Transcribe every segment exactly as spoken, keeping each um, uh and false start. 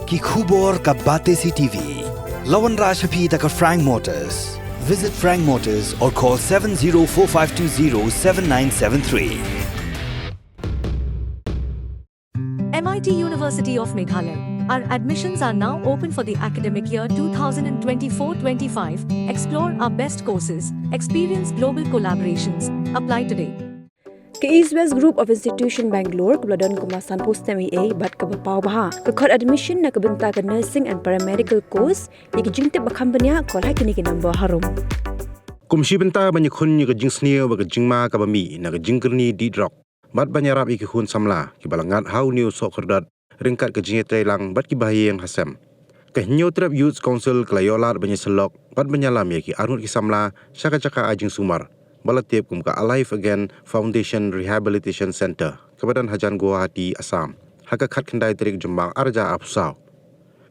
Ki khubor ka Batesi T V. La wanrah sha phi da ka Frank Motors. Visit Frank Motors or call seven zero four five two zero seven nine seven three. M I T University of Meghalaya. Our admissions are now open for the academic year two thousand twenty-four twenty-five. Explore our best courses, experience global collaborations. Apply today. Ka East West Group of Institution Bangalore kaba la don kumba sanphew snem eiei bad kaba paw bha ka khot admission na ka bynta ka nursing and paramedical course. Ïa ki jingtip ba kham bniah, call ha kine ki number harum. Kum shi bynta ban ïakhun ïa ka jingsniew bad ka jingma kaba mih na ka jingkyrni dih drok bad ban ïarap ïa ki khun samla kiba la ngat ha une u soh khyrdot ryngkat ka jingïatreilang bad ki bahaïing hasem. Ka Hynñiewtrep Youth Council ka la ïoh lad ban ïasyllok bad ban ïalam ïa ki arngut ki samla sha ka jaka ai jingsumar ba la tip kum ka Alive Again Foundation Rehabilitation Centre kaba don hajan Guwahati, Assam, ha ka khatkhyndai tarik Jymmang arhajar arphew saw.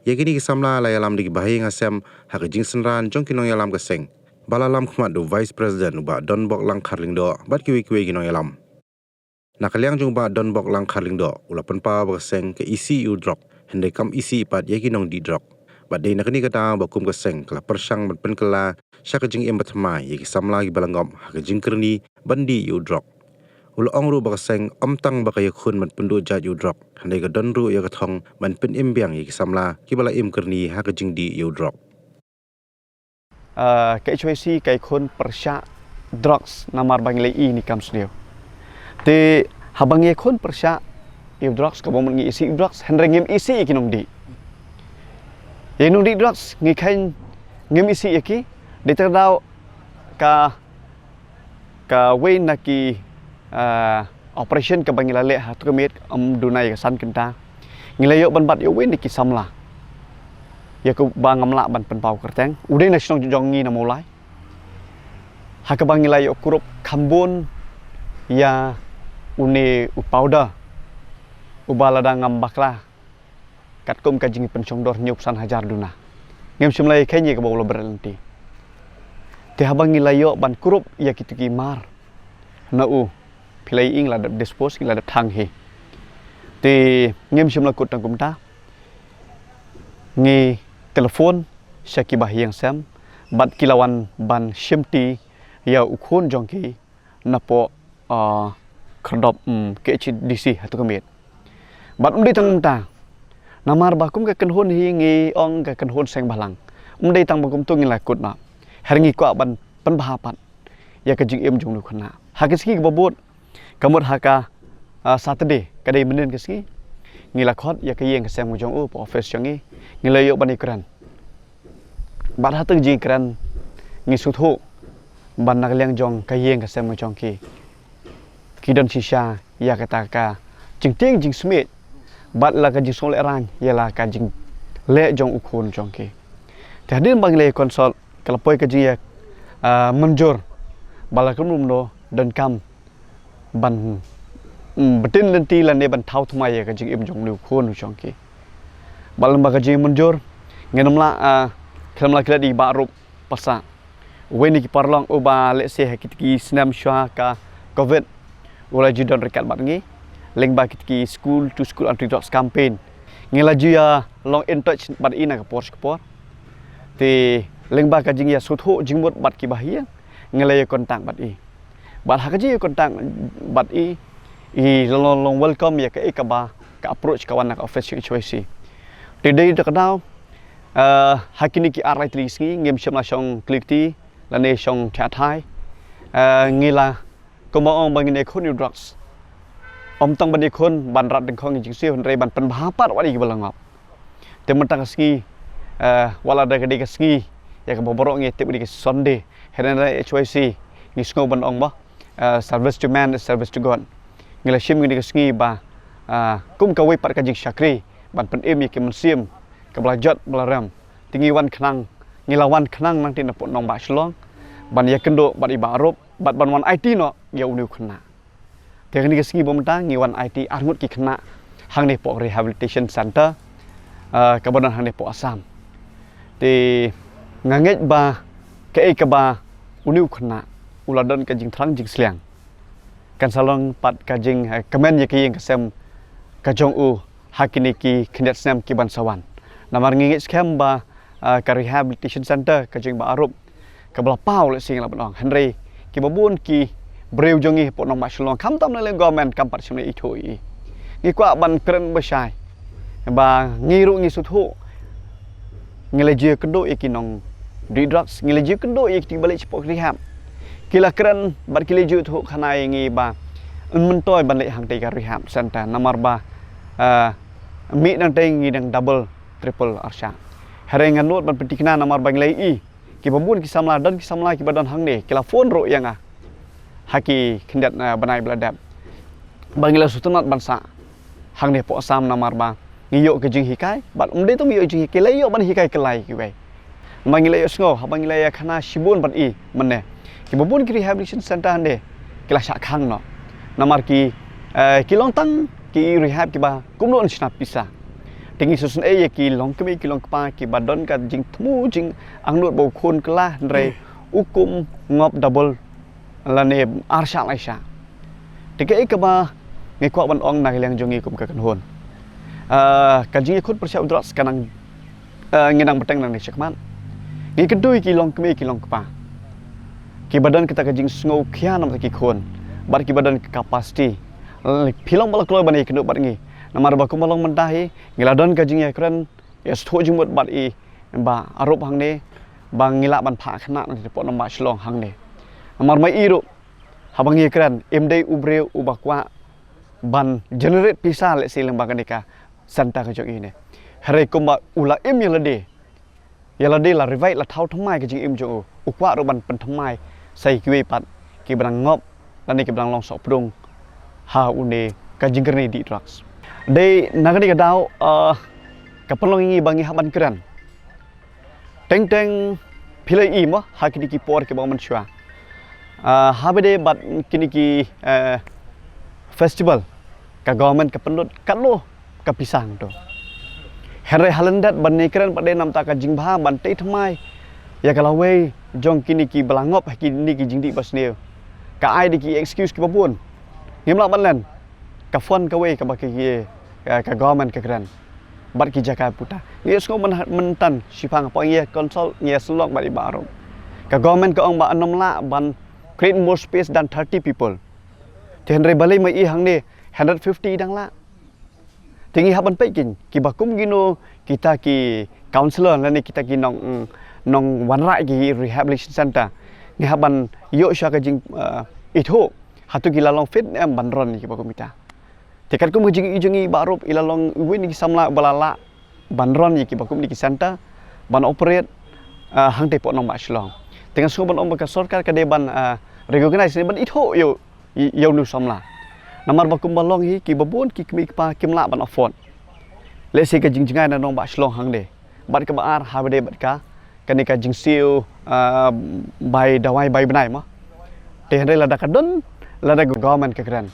Ïa kine ki samla la ïalam da ki bahaïing hasem ha ka jingsynran jong ki nongïalam ka seng ba la lam khmat da u Vice President u Bah Donbok Langkhar Lyngdoh bad kiwei kiwei ki nongïalam. Na ka liang jong u Bah Donbok Langkhar Lyngdoh, u la pynpaw ba ka seng ka isih ïa u drok, hynrei kam isih pat ïa ki nongdih drok. Bad dei na kane ka daw ba kum ka seng ka la pyrshang ban pynkylla sha ka jingim ba thymmai ïa ki samla kiba la ngop ha ka jingkyrni ban dih ïa u drok. U la ong ruh ba ka seng ym tang ba ka ïakhun ban pynduh jait ïa u drok, hynrei ka don ruh ïa ka thong ban pynim biang ïa ki samla kiba la im kyrni ha ka jingdih ïa u drok. Ah, ka H Y C ka ïakhun pyrshah drugs namar ba ngi la ïohi ïa kane ka kam sniew. Te haba ngi ïakhun pyrshah ïa u drugs, ka bym mut ngi isih ïa u drugs, hynrei ngim isih ïa ki nongdih. Ïa ki nongdih drugs ngi kheiñ ngim isih ïa ki, dei tang daw ka kawei na ki, ah, operation kaba ngi la leh ha tu ka miet, ym duna ïa ka san kynta. Ngi la ïoh ban bat ïa uwei na ki samla, ïa kaba ngam lah ban pynpaw kyrteng, u dei na shnong jong ngi na Mawlai. Ha kaba ngi la ïoh kurup kham bun ïa une u powder uba lada ngam bakla katkum ka jingpynshongdor hynñiewphew san hajar duna. Ngim shym la ïa kheiñ ïa kaba u la bret lynti. Te haba ngi la ïoh ban kurup ïa kitu ki mar na u, phi la ïohi ngi la dep dispose, ngi la dep thang hi. Te ngim shym la kut tang kumta. Ngi telephone sha ki bahaïing hasem bad ki la wan ban shimti ïa u khun jong ki napoh, ah, khyrdop, mm, K H D C ha tu ka miet. Bad ym dei tang kumta. Namar ba kum ka kynhun hi ngi ong ka kynhun seng bhalang. Ym dei tang ba kumtu ngi la kut noh. Hynrei ngi kwah ban pynbha pat ïa ka jingim jong une u khynnah. Ha ka sngi kaba bud, ka mut ha ka, ah, Saturday, ka dei mynhynnin ka sngi, ngi la khot ïa ka ïing ka sem ka jong u, office jong ngi, ngi la ïoh ban ïakren. Bad ha tu ka jingïakren ngi sngewthuh ba na ka liang jong ka ïing ka sem ka jong ki, ki don shisha ïa kata ka jingtieng jingsmit bad la ka jingsngewlehraiñ ïa la ka jingleh jong u khun jong ki. Te hadien ba ngi la consult, ka la poi ka jingïa, ah, mynjur ba la kumno kumno donkam ban, mm, btin lynti lane ban thaw thymmai ïa ka jingim jong une u khun u jong ki. Bad lyngba ka jingmynjur, ngin ym lah, ah, khlem lah klet ïa i Bah Rup Passah, uwei na ki paralok uba lehse ha kit ki snem shuwa ka covid u la ju don ryngkat bad ngi lyngba kit ki school to school anti drugs campaign. Ngi la ju ïa long in touch bad i na ka por sha ka por. Te lyngba ka jingïasngewthuh jingmut bad ki bahaïing, ngi la ïa contact bad i. Bad ha ka jingïa contact bad i, i la long, long welcome ïa kaei kaba ka approach ka wan na ka office jong H Y C. Te dei da ka daw, eh, ha kine ki ar lai tylli ki sngi ngim shym la shong kli kti lane shong thiah thai. Eh, ngi la, kumba ong ba ngin ïakhun ïa u drugs, ym tang ban ïakhun ban rat dyngkhong ïa jingsniew, hynrei ban pynbha pat wat ïa kiba la ngop. Te mynta ka sngi, eh, wat la da ka dei ka sngi ïa kaba baroh ngi tip ka dei ka Sunday, hynrei na H Y C ngi sngew ban ong ba, eh, service to man is service to God. Ngi la shim kane ka sngi ba, eh, kum kawei pat ka jingshakri ban pynim ïa ki mynsiem kaba la jot ba la rem. Te ngi wan khnang, ngi la wan khnang nangta napoh nongbah Shillong ban ïakynduh bad i Bah Rup bad ban wan aiti noh ïa une u khynnah. Te kane ka sngi ba mynta ngi wan aiti arngut ki khynnah hangne poh rehabilitation center, eh, kaba don hangne poh Assam. Te nga ngeit ba kaei kaba une u khynnah u la don ka jingthrang jingsliang, kan sa long pat ka jing, eh, kmen ïa ka ïing ka sem ka jong u ha kine ki khyndiat snem ki ban sa wan. Namar ngi ngeit skhem ba, ah, ka rehabilitation center ka jong i Bah Arup kaba la paw lehse ngi lah ban ong. Hynrei kiba bun ki briew jong ngi hapoh nongbah Shillong, khamtam na liang government, kam pat shym la ithuh ïa i. Ngi kwah ban kren bashai ba ngi ruh ngi sngewthuh, ngi la ju ïakynduh ïa ki nongdih drugs, ngi la ju ïakynduh ïa kito kiba leit shapoh rehab. Ki la kren bad ki la ju ïathuh khana ïa ngi ba yn myntoi ban leit hangtei ka rehab center, namar ba, ah, mih nangtei ngi dang double, triple arshah. Hynrei ngan nud ban pynthikna namar ba ngi la ïohi kiba bun ki samla, don ki samla kiba don hangne, ki la phone ruh ïa nga ha ki khyndiat, ah, bnai ba la dep, ba ngi la sngewtynnat ban sah hangne hapoh Assam namar ba ngi ïoh ka jinghikai, bad ym dei tang ïoh jinghikai, la ïoh ban hikai kyllai kiwei. Namar ngi la ïohsngew haba ngi la ïakhana shibun bad i mynne, kiba bun ki rehabilitation center hangne ki la shah khang noh. Namar ki, eh, ki long tang ki rehab kiba kumno yn shna pisa. Te ngi sngewsynei ïa ki longkmie ki longkpa kiba don ka jingthmu jingangnud ba u khun kylla, hynrei u kum ngop double lane arshah laishah. Te kaei kaba ngi kwah ban ong na ka liang jong ngi kum ka kynhun, ah, ka jingïakhun pyrshah u drugs ka nang, ah, ngi nang bteng nangne shakhmat. Ngi kyntu ïa ki longkmie ki longkpa kiba don kata ka jingsngewkhia namar ki khun bad kiba don ka capacity. Phi long ba la kloi ban ïakynduh bad ngi, namar ba kumba long mynta hi ngi la don ka jingïakren ïa sngewthuh jingmut bad i Bah Arup hangne ba ngi lah ban phah khynnah na hapoh nongbah Shillong hangne. Namar ma i ruh haba ngi kren, im dei u briew uba kwah ban generate pisa lehse lyngba kane ka center ka jong i ne. Hynrei kumba u la im ïa lade, ïa lade la revive, la thaw thymmai ka jingim jong u, u kwah ruh ban pynthymmai sa ïa kiwei pat kiba dang ngop lane kiba dang long sohpdung ha une ka jingkyrni dih drugs. Dei na kane ka daw, ah, ka pynlong ïa ngi ba ngi hap ban kren. Teng teng phi la ïohi mo ha kine ki por kiba mynshuwa, ah, haba dei bad kine ki, eh, festival, ka government ka pynlut katno ka pisa hangto. Hynrei ha lyndet ban ïakren pat dei namar ka jingbha ban tei thymmai ïa ka lawei jong kine kiba la ngop ha kine ki jingdih basniew, ka ai da ki excuse kiba bun. Ngim lah ban len, ka fund kawei kaba ki, ki, ka, ka government ka kren bad ki jaka puta. Ngi ïohsngew myn, myntan shiphang hapoh ngi ïa consult, ngi ïa sylloh bad i Bah Arup, ka government ka ong ba ym lah ban create more space than thirty people. Te hynrei balei ma i hangne hundred fifty i dang lah? Te ngi hap ban peit keiñ kiba kum kino kita ki counsellor lane kita ki nong, nongwanrah ki rehabilitation center. Ngi hap ban ïoh shuwa ka jing, eh, ithuh hato ki la long fit ne em ban run ïa kiba kum kita. Te katkum ka jingïohi jong ngi, Bah Arup i la long uwei na ki samla ba la lah ban run ïa kiba kum ki center, ban operate, ah, hangtei hapoh nongbah Shillong. Te nga sngew ban ong ba ka sorkar ka dei ban, ah, recognize ne ban ithuh ïa u, ïa une u samla. Namar ba kumba long hi kiba bun ki kmie kpa kim lah ban afford. Lehse ka jingjngai na nongbah Shillong hangne. Bad kaba ar haba dei bad ka kane ka jingsiew, ah, bai dawai bai bnai mo. Te hynrei lada ka don, lada ka government ka kren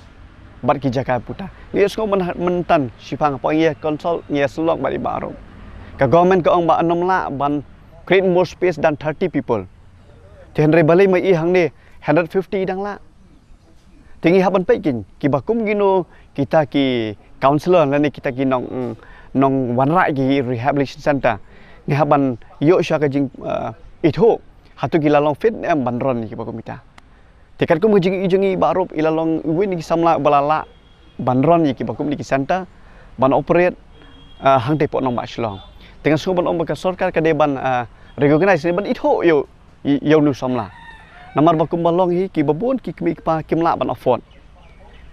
bad ki jaka puta. Ngi ïohsngew myn, myntan shiphang hapoh ngi ïa consult, ngi ïa sylloh bad i Bah Arup, ka government ka ong ba ym lah ban create more space than thirty people. Te hynrei balei ma i hangne hundred fifty i dang lah? Te ngi hap ban peit keiñ kiba kum kino kita ki counsellor lane kita ki nong, nongwanrah ki rehabilitation center. Ngi hap ban ïoh shuwa ka jing, eh, ithuh hato ki la long fit ne em ban run ïa kiba kum kita. Te katkum ka jingïohi jong ngi, Bah Arup i la long uwei na ki samla ba la lah ban run ïa kiba kum ki center, ban operate, eh, hangtei hapoh nongbah Shillong. Te nga sngew ban ong ba ka sorkar ka dei ban, eh, recognize ne ban ithuh ïa u, ïa une u samla. Namar ba kumba long hi kiba bun ki kmie kpa kim lah ban afford.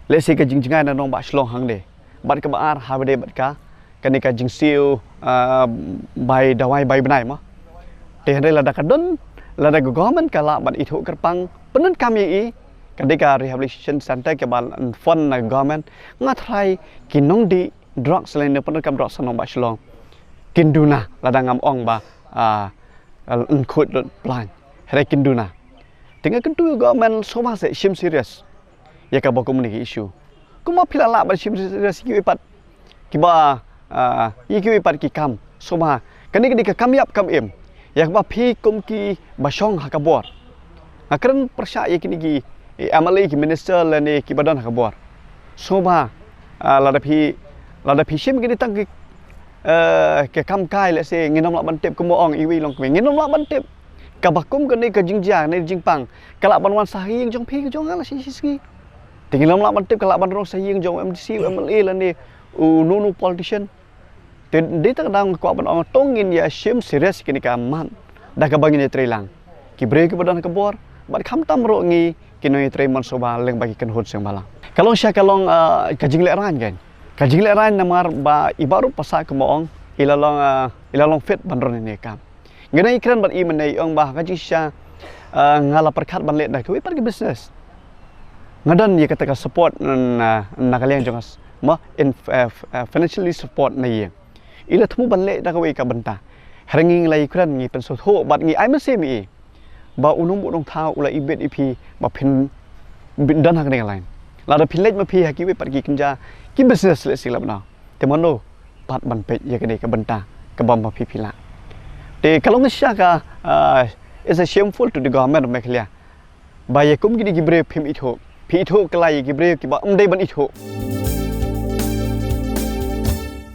Lehse ka jingjngai na nongbah Shillong hangne. Bad kaba ar haba dei bad ka kane ka jingsiew, ah, bai dawai bai bnai mo. Te hynrei lada ka don, lada ka government ka lah ban ithuh kyrpang, pyndonkam ïa i, ka dei ka rehabilitation center kaba la fund na government. Nga tharai ki nongdih drugs lane pyndonkam drugs ha nongbah Shillong kin duna, lada ngam ong ba, ah, yn khuid lut plaiñ, hynrei kin duna. Te nga kyntu ïa u government sngewbha seh shim serious ïa kaba kum kine ki issue. Kumba phi la lah ban shim serious ïa kiwei pat kiba, ah, ïa kiwei pat ki kam, sngewbha. Kane ka dei ka kam ïap kam im ïa kaba phi kum kiba shong ha ka bor. Nga kren pyrshah ïa kine ki, eh, M L A, ki minister lane kiba don ha ka bor. Sngewbha, ah, lada phi, lada phi shim kine tang ki, eh, ka kam kai, let's say, ngin ym lah ban tip, kumba ong iwei i longkmie, ngin ym lah ban tip. Kaba kum kane ka jingjia ne jingpang ka lah ban wan sha ha ïing jong phi, ka jong nga la shi shi sngi. Te ngin ym lah ban tip, ka lah ban rung sha ha ïing jong u M D C, u M L A lane u nu nu politician. Te dei tang dang kwah ban ong, to ngin ïa shim serious kane ka mat da kaba ngin ïa trei lang, ki briew kiba don ha ka bor bad khamtam ruh ngi ki nongïatrei mon sngewbha lyngba ki kynhun seng bhalang. Ka long sha ka long, ah, ka jinglehrain kan. Ka jinglehrain namar ba i Bah Rup Passah, kumba ong, i la long, ah, i la long fit ban run ïa kane ka kam. Nga dang ïakren bad i mynne, i ong ba ka jingshisha, ah, nga la pyrkhat ban leh da kawei pat ka business. Nga don ïa kata ka support na, na ka liang jong nga, ma, in, eh, f-, eh, financially support na ïing. I la thmu ban leh da kawei ka bynta. Hynrei ngi la ïakren, ngi pynsngewthuh bad ngi ai mynsiem ïa i ba u nongbuh nongthaw u la ibit ïa phi ba phin, phin don ha kane ka line. Lada phin leit ma phi ha kiwei pat ki kynja ki business, lehse la bynta, te mano pat ban peit ïa kane ka bynta kaba ma phi phi lah. Te ka long shisha ka, ah, it's a shameful to the government of Meghalaya ba ïa kum kine ki briew phim ithuh, phi ithuh kylla ïa ki briew kiba ym dei ban ithuh.